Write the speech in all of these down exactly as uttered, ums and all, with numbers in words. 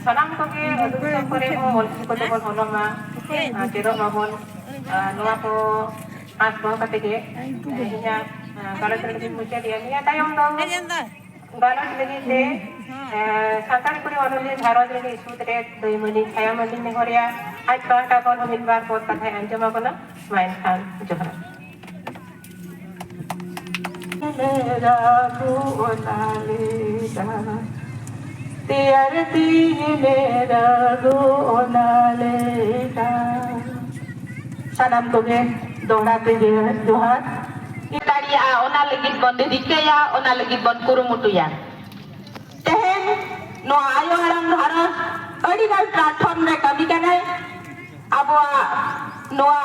ᱥᱟᱱᱟᱢ ᱠᱚᱜᱮ ᱟᱹᱛᱩ ᱫᱤᱥᱚᱢ ᱠᱚᱨᱮ ᱦᱚᱸ ᱚᱞᱪᱤᱠᱤ ᱠᱚᱛᱮ ᱵᱚᱱ ᱚᱞᱚᱜ ᱢᱟ, ᱟᱨ ᱪᱮᱫᱚᱜ ᱢᱟᱵᱚᱱ᱾ ᱟᱨ ᱱᱚᱣᱟ ᱠᱚ ᱟᱸᱥ ᱫᱚᱦᱚ ᱠᱟᱛᱮ ᱜᱮ ᱤᱧᱟᱹᱜ ᱜᱟᱞᱚᱪ ᱨᱮ ᱫᱚᱧ ᱢᱩᱪᱟᱹᱫᱮᱜᱼᱟ᱾ ᱱᱤᱭᱟᱹ ᱛᱟᱭᱚᱢ ᱫᱚ ᱜᱟᱞᱚᱪ ᱞᱟᱹᱜᱤᱫ ᱛᱮ ᱥᱟᱱᱛᱟᱲ ᱠᱩᱲᱤ ᱚᱱᱚᱞᱤᱭᱟᱹ ᱜᱷᱟᱨᱚᱸᱡᱽ ᱨᱮᱱᱤᱡ ᱥᱩᱛ ᱨᱮ ᱫᱟᱹᱭᱢᱟᱹᱱᱤ ᱪᱷᱟᱭᱟ ᱢᱟᱹᱱᱤᱧ ᱱᱮᱦᱚᱨᱮᱭᱟ᱾ ᱟᱡ ᱯᱟᱦᱴᱟ ᱠᱷᱚᱱ ᱦᱚᱸ ᱢᱤᱫ ᱵᱟᱨ ᱯᱚᱫ ᱠᱟᱛᱷᱟᱭ ᱟᱸᱡᱚᱢ ᱟᱵᱚᱱᱟ᱾ ᱢᱟ ᱮᱱᱠᱷᱟᱱ ᱡᱚᱦᱟᱨ᱾ ᱢᱮᱨᱟ ᱫᱩ ᱚᱱᱟ ᱞᱮᱠᱟ, ᱛᱮᱭᱟᱨ ᱛᱤᱧ ᱢᱮᱨᱟ ᱫᱩ ᱚᱱᱟ ᱞᱮᱠᱟ᱾ ᱥᱟᱱᱟᱢ ᱠᱚᱜᱮ ᱫᱚᱦᱲᱟ ᱛᱮ ᱡᱚᱦᱟᱨ᱾ ᱫᱟᱲᱮᱭᱟᱜᱼᱟ, ᱚᱱᱟ ᱞᱟᱹᱜᱤᱫ ᱵᱚᱱ ᱨᱤᱠᱟᱹᱭᱟ, ᱚᱱᱟ ᱞᱟᱹᱜᱤᱫ ᱵᱚᱱ ᱠᱩᱨᱩᱢᱩᱴᱩᱭᱟ᱾ ᱛᱮᱦᱮᱧ ᱱᱚᱣᱟ ᱟᱭᱳ ᱟᱲᱟᱝ ᱜᱷᱟᱨᱚᱸᱡᱽ ᱟᱹᱰᱤᱜᱟᱱ platform ᱨᱮ ᱠᱟᱹᱢᱤ ᱠᱟᱱᱟᱭ᱾ ᱟᱵᱚᱣᱟᱜ ᱱᱚᱣᱟ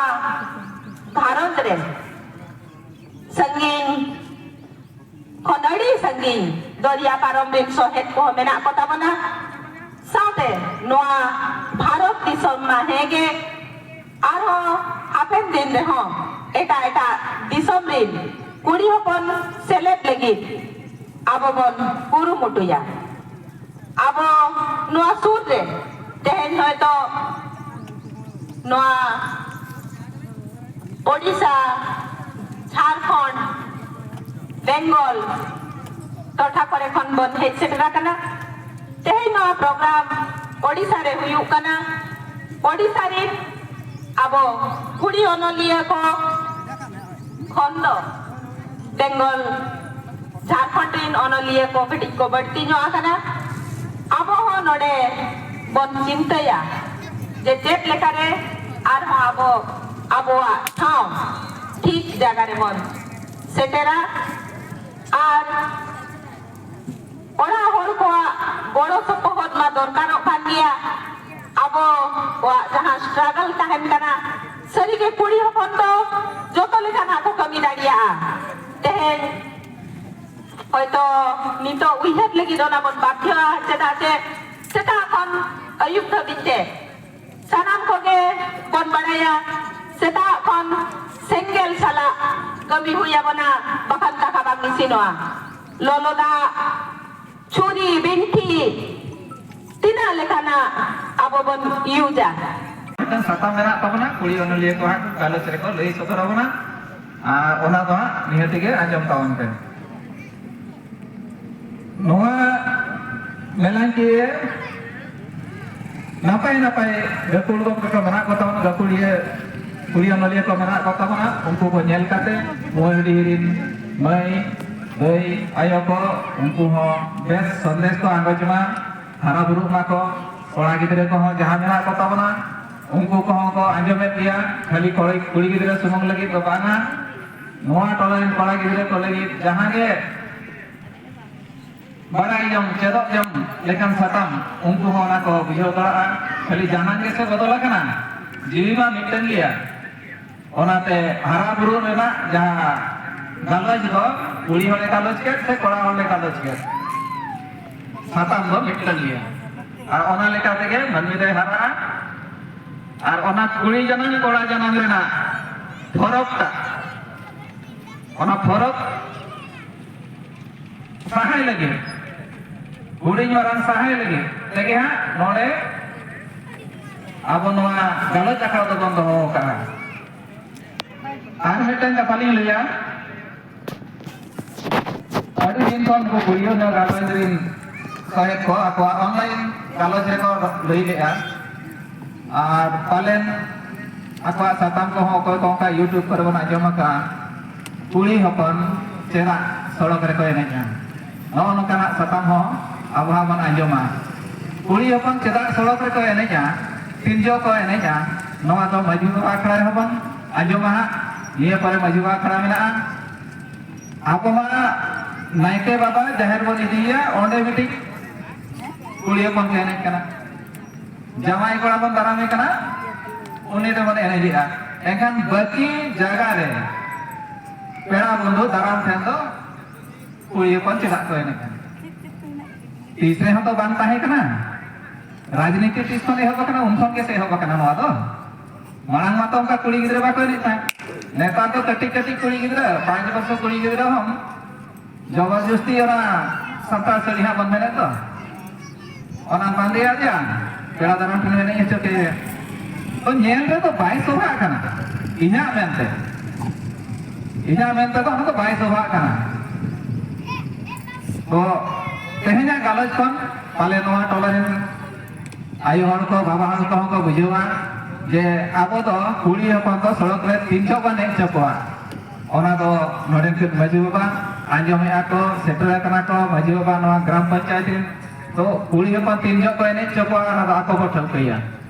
ᱜᱷᱟᱨᱚᱸᱡᱽ ᱨᱮ ᱥᱟᱺᱜᱤᱧ ᱠᱷᱚᱱ ᱟᱹᱰᱤ ᱥᱟᱺᱜᱤᱧ ᱫᱚᱨᱭᱟ ᱯᱟᱨᱚᱢ ᱨᱮᱱ ᱥᱚᱦᱮᱫ ᱠᱚᱦᱚᱸ ᱢᱮᱱᱟᱜ ᱠᱚ ᱛᱟᱵᱚᱱᱟ᱾ ᱥᱟᱶᱛᱮ ᱱᱚᱣᱟ ᱵᱷᱟᱨᱚᱛ ᱫᱤᱥᱚᱢ ᱢᱟ ᱦᱮᱸᱜᱮ, ᱟᱨᱦᱚᱸ ᱦᱟᱯᱮᱱ ᱫᱤᱱ ᱨᱮᱦᱚᱸ ᱮᱴᱟᱜ ᱮᱴᱟᱜ ᱫᱤᱥᱚᱢ ᱨᱤᱱ ᱠᱩᱲᱤ ᱦᱚᱯᱚᱱ ᱥᱮᱞᱮᱫ ᱞᱟᱹᱜᱤᱫ ᱟᱵᱚ ᱵᱚᱱ ᱠᱩᱨᱩᱢᱩᱴᱩᱭᱟ᱾ ᱟᱵᱚ ᱱᱚᱣᱟ ᱥᱩᱨ ᱨᱮ ᱛᱮᱦᱮᱧ ᱦᱚᱭᱛᱚ ᱱᱚᱣᱟ ᱳᱰᱤᱥᱟ, ᱡᱷᱟᱲᱠᱷᱚᱸᱰ, ᱵᱮᱝᱜᱚᱞ ᱴᱚᱴᱷᱟ ᱠᱚᱨᱮ ᱠᱷᱚᱱ ᱵᱚᱱ ᱦᱮᱡ ᱥᱮᱴᱮᱨ ᱟᱠᱟᱱᱟ᱾ ᱛᱮᱦᱮᱧ ᱱᱚᱣᱟ program ᱳᱰᱤᱥᱟ ᱨᱮ ᱦᱩᱭᱩᱜ ᱠᱟᱱᱟ᱾ ᱳᱰᱤᱥᱟ ᱨᱤᱱ ᱟᱵᱚ ᱠᱩᱲᱤ ᱚᱱᱚᱞᱤᱭᱟᱹ ᱠᱚ ᱠᱷᱚᱱ ᱫᱚ ᱵᱮᱝᱜᱚᱞ, ᱡᱷᱟᱲᱠᱷᱚᱸᱰ ᱨᱤᱱ ᱚᱱᱚᱞᱤᱭᱟᱹ ᱠᱚ ᱠᱟᱹᱴᱤᱡ ᱠᱚ ᱵᱟᱹᱲᱛᱤ ᱧᱚᱜ ᱟᱠᱟᱱᱟ᱾ ᱟᱵᱚ ᱦᱚᱸ ᱱᱚᱰᱮ ᱵᱚᱱ ᱪᱤᱱᱛᱟᱹᱭᱟ ᱡᱮ ᱪᱮᱫ ᱞᱮᱠᱟᱨᱮ ᱟᱨᱦᱚᱸ ᱟᱵᱚ ᱟᱵᱚᱣᱟᱜ ᱴᱷᱟᱶ ᱴᱷᱤᱠ ᱡᱟᱭᱜᱟ ᱨᱮᱵᱚᱱ ᱥᱮᱴᱮᱨᱟ᱾ ᱟᱨ ᱚᱲᱟᱜ ᱦᱚᱲ ᱠᱚᱣᱟᱜ ᱜᱚᱲᱚ ᱥᱚᱯᱚᱦᱚᱫ ᱢᱟ ᱫᱚᱨᱠᱟᱨᱚᱜ ᱠᱟᱱ ᱜᱮᱭᱟ᱾ ᱟᱵᱚᱣᱟᱜ ᱡᱟᱦᱟᱸ struggle ᱛᱟᱦᱮᱱ ᱠᱟᱱᱟ, ᱥᱟᱹᱨᱤᱜᱮ ᱠᱩᱲᱤ ᱦᱚᱯᱚᱱ ᱫᱚ ᱡᱚᱛᱚ ᱞᱮᱠᱟᱱᱟᱜ ᱠᱚ ᱠᱟᱹᱢᱤ ᱫᱟᱲᱮᱭᱟᱜᱼᱟ᱾ ᱛᱮᱦᱮᱧ ᱦᱚᱭᱛᱚ ᱱᱤᱛᱚᱜ ᱩᱭᱦᱟᱹᱨ ᱞᱟᱹᱜᱤᱫ ᱚᱱᱟ ᱵᱚᱱ ᱵᱟᱫᱷᱭᱚᱜᱼᱟ, ᱪᱮᱫᱟᱜ ᱡᱮ ᱥᱮᱛᱟᱜ ᱠᱷᱚᱱ ᱟᱹᱭᱩᱵ ᱫᱷᱟᱹᱵᱤᱡ ᱛᱮ ᱥᱟᱱᱟᱢ ᱠᱚᱜᱮ ᱵᱚᱱ ᱵᱟᱲᱟᱭᱟ, ᱥᱮᱛᱟᱜ ᱠᱷᱚᱱ ᱥᱮᱸᱜᱮᱞ ᱥᱟᱞᱟᱜ ᱠᱟᱹᱢᱤ ᱦᱩᱭ ᱟᱵᱚᱱᱟ, ᱵᱟᱠᱷᱟᱱ ᱫᱟᱠᱟ ᱵᱟᱝ ᱤᱥᱤᱱᱚᱜᱼᱟ᱾ ᱞᱚᱞᱚ ᱫᱟᱜ, ᱪᱷᱩᱨᱤ, ᱵᱤᱱᱴᱷᱤ, ᱛᱤᱱᱟᱹᱜ ᱞᱮᱠᱟᱱᱟᱜ ᱟᱵᱚ ᱵᱚᱱ ᱤᱭᱩᱡᱟ᱾ ᱢᱤᱫᱴᱟᱝ ᱥᱟᱛᱟᱢ ᱢᱮᱱᱟᱜ ᱛᱟᱵᱚᱱᱟ, ᱠᱩᱲᱤ ᱚᱱᱚᱞᱤᱭᱟᱹ ᱠᱚ ᱦᱟᱸᱜ ᱜᱟᱞᱚᱪ ᱨᱮᱠᱚ ᱞᱟᱹᱭ ᱥᱚᱫᱚᱨ ᱟᱵᱚᱱᱟ, ᱟᱨ ᱚᱱᱟ ᱫᱚ ᱦᱟᱸᱜ ᱱᱤᱦᱟᱹᱛ ᱜᱮ ᱟᱸᱡᱚᱢ ᱛᱟᱵᱚᱱ ᱯᱮ᱾ ᱱᱚᱣᱟ ᱢᱮᱞᱟᱧ ᱠᱤᱭᱟᱹ ᱱᱟᱯᱟᱭ ᱱᱟᱯᱟᱭ ᱜᱟᱹᱠᱷᱩᱲ ᱜᱚᱢᱠᱮ ᱠᱚ ᱢᱮᱱᱟᱜ ᱠᱚ ᱛᱟᱵᱚᱱᱟ, ᱜᱟᱹᱠᱷᱩᱲᱤᱭᱟᱹ ᱠᱩᱲᱤ ᱚᱱᱚᱞᱤᱭᱟᱹ ᱠᱚ ᱢᱮᱱᱟᱜ ᱠᱚ ᱛᱟᱵᱚᱱᱟ, ᱩᱱᱠᱩ ᱠᱚ ᱧᱮᱞ ᱠᱟᱛᱮ ᱢᱚᱭᱩᱨᱰᱤᱦᱤ ᱨᱤᱱ ᱢᱟᱹᱭ ᱫᱟᱹᱭ ᱟᱭᱳ ᱠᱚ, ᱩᱱᱠᱩ ᱦᱚᱸ ᱵᱮᱥ ᱥᱚᱱᱫᱮᱥ ᱠᱚ ᱟᱸᱜᱚᱪ ᱢᱟ, ᱦᱟᱨᱟ ᱵᱩᱨᱩᱜ ᱢᱟᱠᱚ᱾ ᱠᱚᱲᱟ ᱜᱤᱫᱽᱨᱟᱹ ᱠᱚᱦᱚᱸ ᱡᱟᱦᱟᱸ ᱢᱮᱱᱟᱜ ᱠᱚ ᱛᱟᱵᱚᱱᱟ, ᱩᱱᱠᱩ ᱠᱚᱦᱚᱸ ᱠᱚ ᱟᱸᱡᱚᱢᱮᱫ ᱜᱮᱭᱟ, ᱠᱷᱟᱹᱞᱤ ᱠᱩᱲᱤ, ᱠᱩᱲᱤ ᱜᱤᱫᱽᱨᱟᱹ ᱥᱩᱢᱩᱝ ᱞᱟᱹᱜᱤᱫ ᱫᱚ ᱵᱟᱝᱟ, ᱱᱚᱣᱟ ᱴᱚᱞᱟ ᱨᱮᱱ ᱠᱚᱲᱟ ᱜᱤᱫᱽᱨᱟᱹ ᱠᱚ ᱞᱟᱹᱜᱤᱫ ᱡᱟᱦᱟᱸ ᱜᱮ ᱵᱟᱲᱟᱭ ᱡᱚᱝ, ᱪᱮᱫᱚᱜ ᱡᱚᱝ ᱞᱮᱠᱟᱱ ᱥᱟᱛᱟᱢ, ᱩᱱᱠᱩ ᱦᱚᱸ ᱚᱱᱟ ᱠᱚ ᱵᱩᱡᱷᱟᱹᱣ ᱫᱟᱲᱮᱭᱟᱜᱼᱟ᱾ ᱠᱷᱟᱹᱞᱤ ᱡᱟᱱᱟᱝ ᱜᱮᱥᱮ ᱵᱚᱫᱚᱞ ᱟᱠᱟᱱᱟ, ᱡᱤᱣᱤ ᱢᱟ ᱢᱤᱫᱴᱟᱝ ᱜᱮᱭᱟ᱾ ᱚᱱᱟᱛᱮ ᱦᱟᱨᱟ ᱵᱩᱨᱩ ᱨᱮᱱᱟᱜ ᱡᱟᱦᱟᱸ ᱜᱟᱞᱚᱪ ᱫᱚ ᱠᱩᱲᱤ ᱦᱚᱲᱮ ᱜᱟᱞᱚᱪ ᱠᱮᱫ ᱥᱮ ᱠᱚᱲᱟ ᱦᱚᱲᱮ ᱜᱟᱞᱚᱪ ᱠᱮᱫ, ᱥᱟᱛᱟᱢ ᱫᱚ ᱢᱤᱫᱴᱟᱝ ᱜᱮᱭᱟ᱾ ᱟᱨ ᱚᱱᱟ ᱞᱮᱠᱟ ᱛᱮᱜᱮ ᱢᱟᱹᱱᱢᱤ ᱫᱚᱭ ᱦᱟᱨᱟᱜᱼᱟ᱾ ᱟᱨ ᱚᱱᱟ ᱠᱩᱲᱤ ᱡᱟᱱᱟᱝ ᱠᱚᱲᱟ ᱡᱟᱱᱟᱝ ᱨᱮᱱᱟᱜ ᱯᱷᱚᱨᱚᱠ ᱴᱟᱜ, ᱚᱱᱟ ᱯᱷᱚᱨᱚᱠ ᱥᱟᱦᱟᱭ ᱞᱟᱹᱜᱤᱫ, ᱦᱩᱰᱤᱧ ᱢᱟᱨᱟᱝ ᱥᱟᱦᱟᱭ ᱞᱟᱹᱜᱤᱫ ᱛᱮᱜᱮ ᱦᱟᱸᱜ ᱱᱚᱰᱮ ᱟᱵᱚ ᱱᱚᱣᱟ ᱜᱟᱞᱚᱪ ᱟᱠᱷᱲᱟ ᱫᱚᱵᱚᱱ ᱫᱚᱦᱚ ᱟᱠᱟᱫᱼᱟ᱾ ᱟᱨ ᱢᱤᱫᱴᱟᱝ ᱠᱟᱛᱷᱟ ᱞᱤᱧ ᱞᱟᱹᱭᱟ, ᱟᱹᱰᱤ ᱫᱤᱱ ᱠᱷᱚᱱ ᱱᱩᱠᱩ ᱠᱩᱲᱤᱭᱟᱹ ᱱᱚᱣᱟ ᱜᱟᱞᱚᱪ ᱨᱤᱱ ᱥᱚᱦᱮᱫ ᱠᱚ ᱟᱠᱚᱣᱟᱜ online ᱜᱟᱞᱚᱪ ᱨᱮᱠᱚ ᱞᱟᱹᱭ ᱞᱮᱫᱼᱟ, ᱟᱨ ᱯᱟᱞᱮᱱ ᱟᱠᱚᱣᱟᱜ ᱥᱟᱛᱟᱢ ᱠᱚᱦᱚᱸ ᱚᱠᱚᱭ ᱠᱚ ᱚᱱᱠᱟ YouTube ᱠᱚᱨᱮ ᱵᱚᱱ ᱟᱸᱡᱚᱢ ᱟᱠᱟᱫᱼᱟ, ᱠᱩᱲᱤ ᱦᱚᱯᱚᱱ ᱪᱮᱫᱟᱜ ᱥᱚᱲᱚᱠ ᱨᱮᱠᱚ ᱮᱱᱮᱡᱼᱟ, ᱱᱚᱜᱼᱚ ᱱᱚᱝᱠᱟᱱᱟᱜ ᱥᱟᱛᱟᱢ ᱦᱚᱸ ᱟᱵᱚ ᱦᱚᱸ ᱵᱚᱱ ᱟᱸᱡᱚᱢᱟ᱾ ᱠᱩᱲᱤ ᱦᱚᱯᱚᱱ ᱪᱮᱫᱟᱜ ᱥᱚᱲᱚᱠ ᱨᱮᱠᱚ ᱮᱱᱮᱡᱼᱟ, ᱛᱤᱱ ᱡᱚᱦᱚᱜ ᱠᱚ ᱮᱱᱮᱡᱼᱟ, ᱱᱚᱣᱟ ᱫᱚ ᱢᱟᱹᱡᱷᱤ ᱵᱟᱵᱟ ᱟᱠᱷᱲᱟ ᱨᱮᱦᱚᱸ ᱵᱚᱱ ᱟᱸᱡᱚᱢᱟ ᱦᱟᱸᱜ᱾ ᱱᱤᱭᱟᱹ ᱯᱚᱨᱮ ᱢᱟᱹᱡᱷᱤ ᱵᱟᱵᱟ ᱟᱠᱷᱲᱟ ᱢᱮᱱᱟᱜᱼᱟ᱾ ᱟᱵᱚ ᱢᱟ ᱱᱟᱭᱠᱮ ᱵᱟᱵᱟ ᱡᱟᱦᱮᱨ ᱵᱚᱱ ᱤᱫᱤᱭᱮᱭᱟ, ᱚᱸᱰᱮ ᱢᱤᱫᱴᱤᱡ ᱠᱩᱲᱤ ᱦᱚᱯᱚᱱ ᱠᱚ ᱮᱱᱮᱡ ᱠᱟᱱᱟ, ᱡᱟᱶᱟᱭ ᱠᱚᱲᱟ ᱵᱚᱱ ᱫᱟᱨᱟᱢᱮ ᱠᱟᱱᱟ, ᱩᱱᱤ ᱫᱚᱵᱚᱱ ᱮᱱᱮᱡᱮᱜᱼᱟ᱾ ᱮᱱᱠᱷᱟᱱ ᱵᱟᱹᱠᱤ ᱡᱟᱭᱜᱟ ᱨᱮ ᱯᱮᱲᱟ ᱵᱚᱱᱫᱷᱩ ᱫᱟᱨᱟᱢ ᱴᱷᱮᱱ ᱫᱚ ᱠᱩᱲᱤ ᱦᱚᱯᱚᱱ ᱪᱮᱫᱟᱜ ᱠᱚ ᱮᱱᱮᱡ ᱠᱟᱱᱟ? ᱛᱤᱥ ᱨᱮᱦᱚᱸ ᱛᱚ ᱵᱟᱝ ᱛᱟᱦᱮᱸ ᱠᱟᱱᱟ᱾ ᱨᱟᱡᱽᱱᱤᱛᱤ ᱛᱤᱥ ᱠᱷᱚᱱ ᱮᱦᱚᱵ ᱟᱠᱟᱱᱟ, ᱩᱱ ᱠᱷᱚᱱ ᱜᱮ ᱥᱮ ᱮᱦᱚᱵ ᱟᱠᱟᱱᱟ ᱱᱚᱣᱟ ᱫᱚ᱾ ᱢᱟᱲᱟᱝ ᱢᱟᱛᱚ ᱚᱱᱠᱟ ᱠᱩᱲᱤ ᱜᱤᱫᱽᱨᱟᱹ ᱵᱟᱠᱚ ᱮᱱᱮᱡ ᱛᱟᱦᱮᱸᱫ᱾ ᱱᱮᱛᱟᱨ ᱫᱚ ᱠᱟᱹᱴᱤᱡ ᱠᱟᱹᱴᱤᱡ ᱠᱩᱲᱤ ᱜᱤᱫᱽᱨᱟᱹ, ᱯᱟᱸᱪ ᱵᱚᱪᱷᱚᱨ ᱠᱩᱲᱤ ᱜᱤᱫᱽᱨᱟᱹ ᱦᱚᱸ ᱡᱚᱵᱚᱨᱡᱚᱥᱛᱤ ᱚᱱᱟ ᱥᱟᱱᱛᱟᱲ ᱥᱟᱹᱲᱤ ᱦᱟᱸᱜ ᱵᱚᱱ ᱢᱮᱱᱮᱫ ᱫᱚ, ᱚᱱᱟ ᱵᱟᱸᱫᱮ ᱟᱫᱮᱭᱟ, ᱯᱮᱲᱟ ᱫᱟᱨᱟᱢ ᱴᱷᱮᱱ ᱮᱱᱮᱡ ᱦᱚᱪᱚ ᱠᱮᱫᱮᱭᱟ᱾ ᱛᱚ, ᱧᱮᱞ ᱨᱮᱫᱚ ᱵᱟᱭ ᱥᱚᱵᱷᱟᱜ ᱠᱟᱱᱟ, ᱤᱧᱟᱹᱜ ᱢᱮᱱᱛᱮ᱾ ᱤᱧᱟᱹᱜ ᱢᱮᱱᱛᱮ ᱫᱚ ᱚᱱᱟ ᱫᱚ ᱵᱟᱭ ᱥᱚᱵᱷᱟᱜ ᱠᱟᱱᱟ᱾ ᱛᱚ, ᱛᱮᱦᱮᱧᱟᱜ ᱜᱟᱞᱚᱪ ᱠᱷᱚᱱ ᱯᱟᱞᱮ ᱱᱚᱣᱟ ᱴᱚᱞᱟ ᱨᱮᱱ ᱟᱭᱳ ᱦᱚᱲ ᱠᱚ, ᱵᱟᱵᱟ ᱦᱚᱲ ᱠᱚᱦᱚᱸ ᱠᱚ ᱵᱩᱡᱷᱟᱹᱣᱟ ᱡᱮ ᱟᱵᱚ ᱫᱚ ᱠᱩᱲᱤ ᱦᱚᱯᱚᱱ ᱫᱚ ᱥᱚᱲᱚᱠ ᱨᱮ ᱛᱤᱱ ᱡᱚᱦᱚᱜ ᱵᱚᱱ ᱮᱱᱮᱡ ᱦᱚᱪᱚ ᱠᱚᱣᱟ᱾ ᱚᱱᱟ ᱫᱚ ᱱᱚᱰᱮᱱ ᱠᱚ ᱢᱟᱹᱡᱷᱤ ᱵᱟᱵᱟ ᱟᱸᱡᱚᱢᱮᱫᱼᱟ ᱠᱚ, ᱥᱮᱴᱮᱨ ᱟᱠᱟᱱᱟ ᱠᱚ ᱢᱟᱹᱡᱷᱤ ᱵᱟᱵᱟ ᱱᱚᱣᱟ ᱜᱨᱟᱢ ᱯᱚᱧᱪᱟᱭᱮᱛ ᱨᱮᱱ᱾ ᱛᱚ, ᱠᱩᱲᱤ ᱦᱚᱯᱚᱱ ᱛᱤᱱ ᱡᱚᱦᱚᱜ ᱠᱚ ᱮᱱᱮᱡ ᱦᱚᱪᱚ ᱠᱚᱣᱟ, ᱚᱱᱟ ᱫᱚ ᱟᱠᱚ ᱠᱚ ᱴᱷᱟᱹᱣᱠᱟᱹᱭᱟ᱾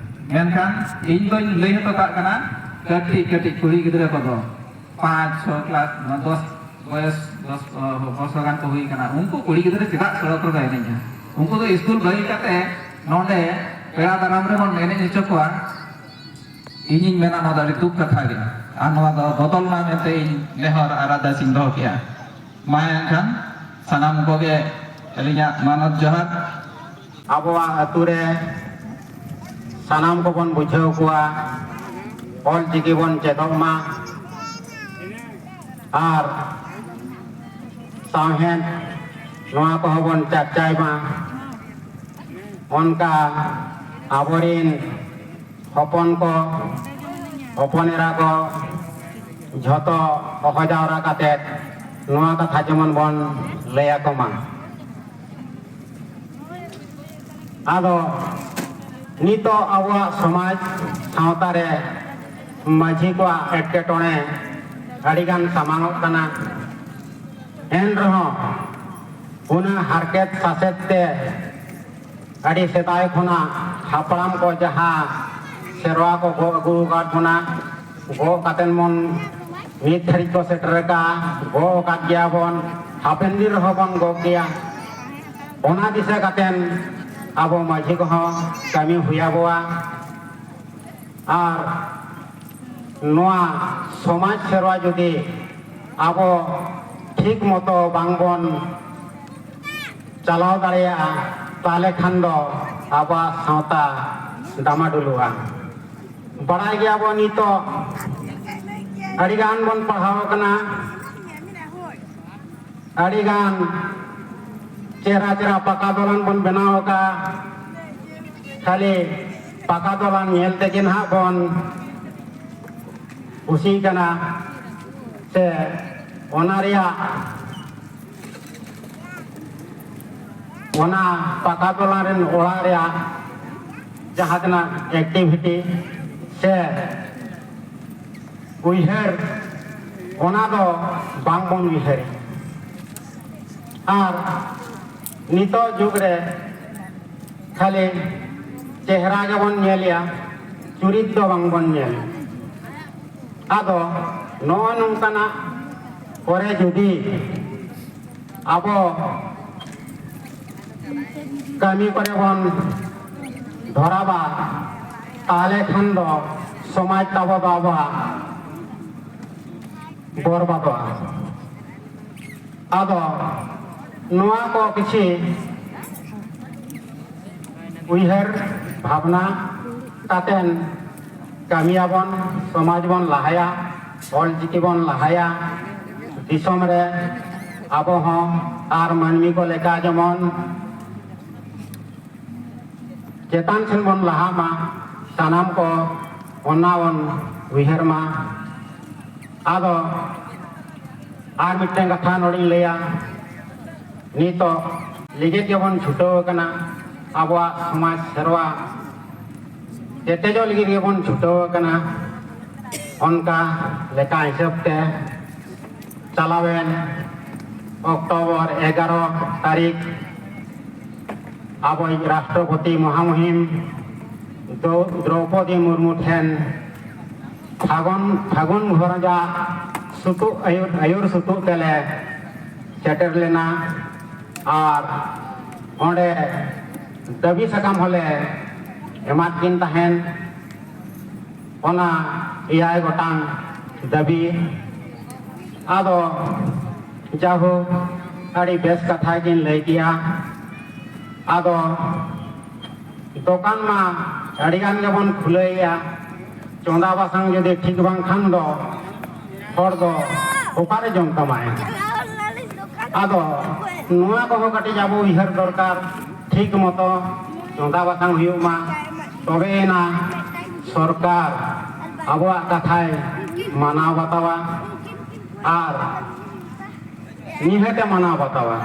ᱢᱮᱱᱠᱷᱟᱱ ᱤᱧ ᱫᱚᱧ ᱞᱟᱹᱭ ᱦᱚᱴᱚ ᱠᱟᱜ ᱠᱟᱱᱟ, ᱠᱟᱹᱴᱤᱡ ᱠᱟᱹᱴᱤᱡ ᱠᱩᱲᱤ ᱜᱤᱫᱽᱨᱟᱹ ᱠᱚᱫᱚ ᱯᱟᱸᱪ, ᱪᱷᱚ ᱠᱞᱟᱥ, ᱫᱚᱥ ᱵᱚᱭᱚᱥ, ᱫᱚᱥ ᱵᱚᱨᱥᱚ ᱜᱟᱱ ᱠᱚ ᱦᱩᱭ ᱠᱟᱱᱟ, ᱩᱱᱠᱩ ᱠᱩᱲᱤ ᱜᱤᱫᱽᱨᱟᱹ ᱪᱮᱫᱟᱜ ᱥᱚᱲᱚᱠ ᱨᱮᱠᱚ ᱮᱱᱮᱡᱟ? ᱩᱱᱠᱩ ᱫᱚ ᱥᱠᱩᱞ ᱵᱟᱹᱜᱤ ᱠᱟᱛᱮ ᱱᱚᱰᱮ ᱯᱮᱲᱟ ᱫᱟᱨᱟᱢ ᱨᱮᱵᱚᱱ ᱮᱱᱮᱡ ᱦᱚᱪᱚ ᱠᱚᱣᱟ᱾ ᱤᱧᱤᱧ ᱢᱮᱱᱟ, ᱱᱚᱣᱟ ᱫᱚ ᱟᱹᱰᱤ ᱫᱩᱠ ᱠᱟᱛᱷᱟ ᱜᱮ, ᱟᱨ ᱱᱚᱣᱟ ᱫᱚ ᱵᱚᱫᱚᱞ ᱢᱟ ᱢᱮᱱᱛᱮ ᱤᱧ ᱱᱮᱦᱚᱨ ᱟᱨ ᱟᱨᱫᱟᱥ ᱤᱧ ᱫᱚᱦᱚ ᱠᱮᱜᱼᱟ᱾ ᱢᱟ ᱮᱱᱠᱷᱟᱱ ᱥᱟᱱᱟᱢ ᱠᱚᱜᱮ ᱟᱹᱞᱤᱧᱟᱜ ᱢᱟᱱᱚᱛ ᱡᱚᱦᱟᱨ᱾ ᱟᱵᱚᱣᱟᱜ ᱟᱹᱛᱩ ᱨᱮ ᱥᱟᱱᱟᱢ ᱠᱚᱵᱚᱱ ᱵᱩᱡᱷᱟᱹᱣ ᱠᱚᱣᱟ, ᱚᱞ ᱪᱤᱠᱤ ᱵᱚᱱ ᱪᱮᱫᱚᱜ ᱢᱟ, ᱟᱨ ᱥᱟᱶᱦᱮᱫ ᱱᱚᱣᱟ ᱠᱚᱦᱚᱸ ᱵᱚᱱ ᱪᱟᱨᱪᱟᱭ ᱢᱟ᱾ ᱚᱱᱠᱟ ᱟᱵᱚᱨᱤᱱ ᱦᱚᱯᱚᱱ ᱠᱚ, ᱦᱚᱯᱚᱱ ᱮᱨᱟ ᱠᱚ ᱡᱷᱚᱛᱚ ᱦᱚᱦᱚ ᱡᱟᱣᱨᱟ ᱠᱟᱛᱮ ᱱᱚᱣᱟ ᱠᱟᱛᱷᱟ ᱡᱮᱢᱚᱱ ᱵᱚᱱ ᱞᱟᱹᱭ ᱟᱠᱚ ᱢᱟ᱾ ᱟᱫᱚ ᱱᱤᱛᱚᱜ ᱟᱵᱚᱣᱟᱜ ᱥᱚᱢᱟᱡᱽ ᱥᱟᱶᱛᱟ ᱨᱮ ᱢᱟᱹᱡᱷᱤ ᱠᱚᱣᱟᱜ ᱮᱴᱠᱮᱴᱚᱬᱮ ᱟᱹᱰᱤᱜᱟᱱ ᱥᱟᱢᱟᱝᱚᱜ ᱠᱟᱱᱟ᱾ ᱮᱱ ᱨᱮᱦᱚᱸ ᱩᱱᱟᱹᱜ ᱦᱟᱨᱠᱮᱛ ᱥᱟᱥᱮᱛ ᱛᱮ ᱟᱹᱰᱤ ᱥᱮᱫᱟᱭ ᱠᱷᱚᱱᱟᱜ ᱦᱟᱯᱲᱟᱢ ᱠᱚ ᱡᱟᱦᱟᱸ ᱥᱮᱨᱣᱟ ᱠᱚ ᱜᱚᱜ ᱟᱹᱜᱩ ᱟᱠᱟᱫ ᱵᱚᱱᱟ, ᱜᱚᱜ ᱠᱟᱛᱮᱱ ᱵᱚᱱ ᱱᱤᱛ ᱫᱷᱟᱹᱨᱤᱡ ᱠᱚ ᱥᱮᱴᱮᱨ ᱟᱠᱟᱫᱼᱟ, ᱜᱚᱜ ᱟᱠᱟᱫ ᱜᱮᱭᱟ ᱵᱚᱱ, ᱦᱟᱯᱮᱱ ᱫᱤᱱ ᱨᱮᱦᱚᱸ ᱵᱚᱱ ᱜᱚᱜ ᱜᱮᱭᱟ᱾ ᱚᱱᱟ ᱫᱤᱥᱟᱹ ᱠᱟᱛᱮᱱ ᱟᱵᱚ ᱢᱟᱹᱡᱷᱤ ᱠᱚᱦᱚᱸ ᱠᱟᱹᱢᱤ ᱦᱩᱭ ᱟᱵᱚᱣᱟ᱾ ᱟᱨ ᱱᱚᱣᱟ ᱥᱚᱢᱟᱡᱽ ᱥᱮᱨᱣᱟ ᱡᱩᱫᱤ ᱟᱵᱚ ᱴᱷᱤᱠ ᱢᱚᱛᱚ ᱵᱟᱝᱵᱚᱱ ᱪᱟᱞᱟᱣ ᱫᱟᱲᱮᱭᱟᱜᱼᱟ, ᱛᱟᱦᱚᱞᱮ ᱠᱷᱟᱱ ᱫᱚ ᱟᱵᱚᱣᱟᱜ ᱥᱟᱶᱛᱟ ᱰᱟᱢᱟᱰᱩᱞᱩᱜᱼᱟ᱾ ᱵᱟᱲᱟᱭ ᱜᱮᱭᱟᱵᱚᱱ, ᱱᱤᱛᱚᱜ ᱟᱹᱰᱤᱜᱟᱱ ᱵᱚᱱ ᱯᱟᱲᱦᱟᱣ ᱟᱠᱟᱱᱟ, ᱟᱹᱰᱤᱜᱟᱱ ᱪᱮᱦᱨᱟ ᱪᱮᱦᱨᱟ ᱯᱟᱠᱟ ᱫᱚᱞᱟᱱ ᱵᱚᱱ ᱵᱮᱱᱟᱣ ᱟᱠᱟᱫᱼᱟ, ᱠᱷᱟᱹᱞᱤ ᱯᱟᱠᱟ ᱫᱚᱞᱟᱱ ᱧᱮᱞ ᱛᱮᱜᱮ ᱱᱟᱦᱟᱜ ᱵᱚᱱ ᱠᱩᱥᱤ ᱠᱟᱱᱟ, ᱥᱮ ᱚᱱᱟ ᱨᱮᱭᱟᱜ, ᱚᱱᱟ ᱯᱟᱠᱟ ᱫᱚᱞᱟᱱ ᱨᱮᱱ ᱚᱲᱟᱜ ᱨᱮᱭᱟᱜ ᱡᱟᱦᱟᱸ ᱛᱤᱱᱟᱹᱜ activity ᱥᱮ ᱩᱭᱦᱟᱹᱨ, ᱚᱱᱟ ᱫᱚ ᱵᱟᱝᱵᱚᱱ ᱩᱭᱦᱟᱹᱨᱟ᱾ ᱟᱨ ᱱᱤᱛᱚᱜ ᱡᱩᱜᱽ ᱨᱮ ᱠᱷᱟᱹᱞᱤ ᱪᱮᱦᱨᱟ ᱜᱮᱵᱚᱱ ᱧᱮᱞᱮᱜᱼᱟ, ᱪᱩᱨᱤᱛ ᱫᱚ ᱵᱟᱝᱵᱚᱱ ᱧᱮᱞ᱾ ᱟᱫᱚ ᱱᱚᱜᱼᱚ ᱱᱚᱝᱠᱟᱱᱟᱜ ᱠᱚᱨᱮ ᱡᱩᱫᱤ ᱟᱵᱚ ᱠᱟᱹᱢᱤ ᱠᱚᱨᱮ ᱵᱚᱱ ᱫᱷᱚᱨᱟᱣᱟ, ᱛᱟᱦᱚᱞᱮ ᱠᱷᱟᱱ ᱫᱚ ᱥᱚᱢᱟᱡᱽ ᱛᱟᱵᱚ ᱫᱚ ᱟᱵᱚᱣᱟᱜ ᱵᱚᱨᱵᱟᱫᱚᱜᱼᱟ᱾ ᱟᱫᱚ ᱱᱚᱣᱟ ᱠᱚ ᱠᱤᱪᱷᱤ ᱩᱭᱦᱟᱹᱨ ᱵᱷᱟᱵᱽᱱᱟ ᱠᱟᱛᱮᱱ ᱠᱟᱹᱢᱤᱭᱟᱵᱚᱱ, ᱥᱚᱢᱟᱡᱽ ᱵᱚᱱ ᱞᱟᱦᱟᱭᱟ, ᱚᱞ ᱪᱤᱠᱤ ᱵᱚᱱ ᱞᱟᱦᱟᱭᱟ, ᱫᱤᱥᱚᱢ ᱨᱮ ᱟᱵᱚ ᱦᱚᱸ ᱟᱨ ᱢᱟᱹᱱᱢᱤ ᱠᱚ ᱞᱮᱠᱟ ᱡᱮᱢᱚᱱ ᱪᱮᱛᱟᱱ ᱥᱮᱱ ᱵᱚᱱ ᱞᱟᱦᱟᱜ ᱢᱟ, ᱥᱟᱱᱟᱢ ᱠᱚ ᱚᱱᱟ ᱵᱚᱱ ᱩᱭᱦᱟᱹᱨ ᱢᱟ᱾ ᱟᱫᱚ ᱟᱨ ᱢᱤᱫᱴᱟᱝ ᱠᱟᱛᱷᱟ ᱱᱚᱰᱮᱧ ᱞᱟᱹᱭᱟ, ᱱᱤᱛᱚᱜ ᱞᱟᱹᱜᱤᱫ ᱜᱮᱵᱚᱱ ᱪᱷᱩᱴᱟᱹᱣ ᱟᱠᱟᱱᱟ, ᱟᱵᱚᱣᱟᱜ ᱥᱚᱢᱟᱡᱽ ᱥᱮᱨᱣᱟ ᱠᱮᱴᱮᱡᱚᱜ ᱞᱟᱹᱜᱤᱫ ᱜᱮᱵᱚᱱ ᱪᱷᱩᱴᱟᱹᱣ ᱟᱠᱟᱱᱟ᱾ ᱚᱱᱠᱟ ᱞᱮᱠᱟ ᱦᱤᱥᱟᱹᱵ ᱛᱮ ᱪᱟᱞᱟᱣᱮᱱ ᱚᱠᱴᱳᱵᱚᱨ ᱮᱜᱟᱨᱚ ᱛᱟᱹᱨᱤᱠᱷ ᱟᱵᱚᱭᱤᱡ ᱨᱟᱥᱴᱨᱚᱯᱚᱛᱤ ᱢᱚᱦᱟᱢᱩᱦᱤᱢ ᱫᱨᱚ-, ᱫᱨᱚᱣᱯᱚᱫᱤ ᱢᱩᱨᱢᱩ ᱴᱷᱮᱱ ᱯᱷᱟᱹᱜᱩᱱ, ᱯᱷᱟᱹᱜᱩᱱ ᱜᱷᱟᱨᱚᱸᱡᱟᱜ ᱥᱩᱛᱩᱜ ᱟᱹᱭᱩᱨ, ᱟᱹᱭᱩᱨ ᱥᱩᱛᱩᱜ ᱛᱮᱞᱮ ᱥᱮᱴᱮᱨ ᱞᱮᱱᱟ᱾ ᱟᱨ ᱚᱸᱰᱮ ᱫᱟᱹᱵᱤ ᱥᱟᱠᱟᱢ ᱦᱚᱸᱞᱮ ᱮᱢᱟᱫ ᱠᱤᱱ ᱛᱟᱦᱮᱱ, ᱚᱱᱟ ᱮᱭᱟᱭ ᱜᱚᱴᱟᱝ ᱫᱟᱹᱵᱤ᱾ ᱟᱫᱚ ᱡᱟᱭᱦᱳᱠ, ᱟᱹᱰᱤ ᱵᱮᱥ ᱠᱟᱛᱷᱟ ᱠᱤᱱ ᱞᱟᱹᱭ ᱠᱮᱜᱼᱟ᱾ ᱟᱫᱚ ᱫᱚᱠᱟᱱ ᱢᱟ ᱟᱹᱰᱤ ᱜᱟᱱ ᱜᱮᱵᱚᱱ ᱠᱷᱩᱞᱟᱹᱣᱮᱜᱼᱟ, ᱪᱚᱸᱫᱟ ᱵᱟᱥᱟᱝ ᱡᱩᱫᱤ ᱴᱷᱤᱠ ᱵᱟᱝ ᱠᱷᱟᱱ ᱫᱚ ᱦᱚᱲ ᱫᱚ ᱚᱠᱟᱨᱮ ᱡᱚᱢ ᱛᱟᱢᱟᱭ? ᱟᱫᱚ ᱱᱚᱣᱟ ᱠᱚᱦᱚᱸ ᱠᱟᱹᱴᱤᱡ ᱟᱵᱚ ᱩᱭᱦᱟᱹᱨ ᱫᱚᱨᱠᱟᱨ, ᱴᱷᱤᱠ ᱢᱚᱛᱚ ᱪᱚᱸᱫᱟ ᱵᱟᱥᱟᱝ ᱦᱩᱭᱩᱜ ᱢᱟ, ᱛᱚᱵᱮᱭᱮᱱᱟ ᱥᱚᱨᱠᱟᱨ ᱟᱵᱚᱣᱟᱜ ᱠᱟᱛᱷᱟᱭ ᱢᱟᱱᱟᱣ ᱵᱟᱛᱟᱣᱟ ᱟᱨ ᱱᱤᱦᱟᱹᱛᱮ ᱢᱟᱱᱟᱣ ᱵᱟᱛᱟᱣᱟ᱾